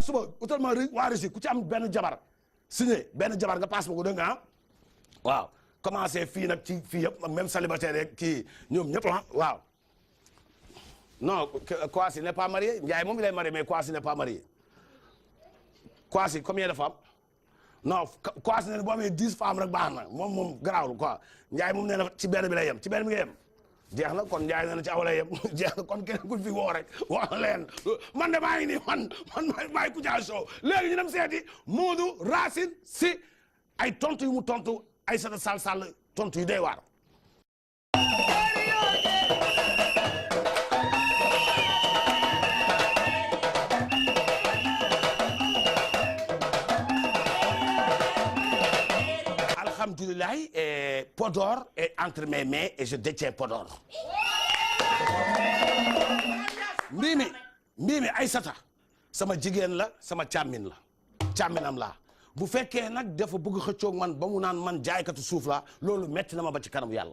suba utal ma waa Russie ku ci am benn jabar signé benn jabar nga passe ma ko dégg nga waaw commencé fii nag ci fii yëpp même célibataire yeeg kii ñoom ñëpp waaw non Kouassi n'est pas marié Ndiaye moom il est marié mais Kouassi n'est pas marié Kouassi combien de femmes non Kouassi ne boo amee 10 femmes rek baax na moom garaawul quoi Ndiaye moom nee na ci benn bi lay yem ci benn bi nga yem jeex na kon Ndiaye nee na ci aw lay yem jeex na kon kenn ku fi woo rek wax leen man de maa ngi nii man maay Kouthia Show léegi ñu dem seeti Modou Racine Sy ay tontu yu mu tontu Aïssata Tall Sall tontu yu doy waar. Alhamdulillah, Podor est entre mes mains et je détiens Podor. Mimi Aïssata sama jigéen la sama càmmin la càmminam la bu fekkee nag dafa bëgg xëccoog man ba mu naan man jaaykatu suuf la loolu metti na ma ba ci kanam yàlla.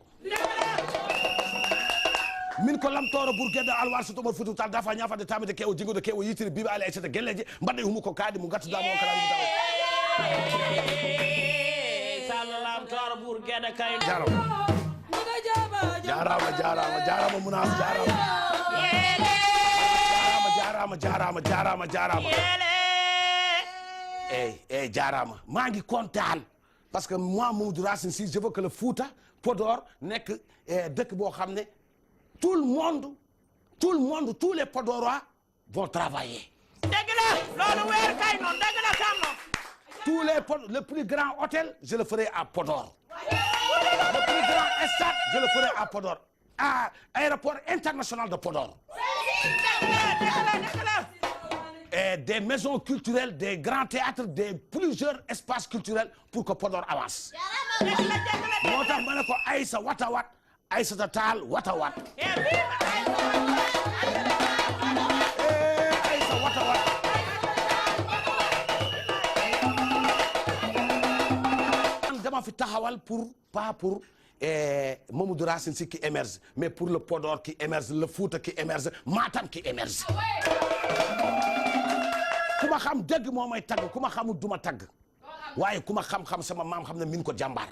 min ko lamtoro ɓurgueɗe alwar so tomo futu tal dafa ñafade tamede kewo jingude kewo yitiri biɓe ali Aïssata gelleje mbaɗɗe humu ko kaadi mo gattudama o kala yimɓe lamtoro ɓurgueɗe kay jarama Mounas jarama eyyi jarama maa ngi kontaan parce que moi Modou Racine Sy je veux que le Fouta Podor nekk dëkk boo xam ne tout le monde tous les Podorois vont travailler. dëgg la loolu weer kay noonu dëgg la kam noonu. le plus grand hôtel je le ferai à Podor. le plus grand stade je le ferai à Podor. à aéroport international de Podor. Et des maisons culturelles, des grands théâtres, des plusieurs espaces culturels pour que Podor avance. moo tax ma ne ko Aïssa wata wat Aïssata Tall wata wat. Aïssa wata wat. dama fi taxawal pas pour Mamadou Racine Sy qui émerge mais pour le Podor qui émerge le Fouta qui émerge Matam qui émerge. ku ma xam dëgg moo may tagg ku ma xamul duma tagg waaye ku ma xam-xam sama maam xam ne min ko jàmbaar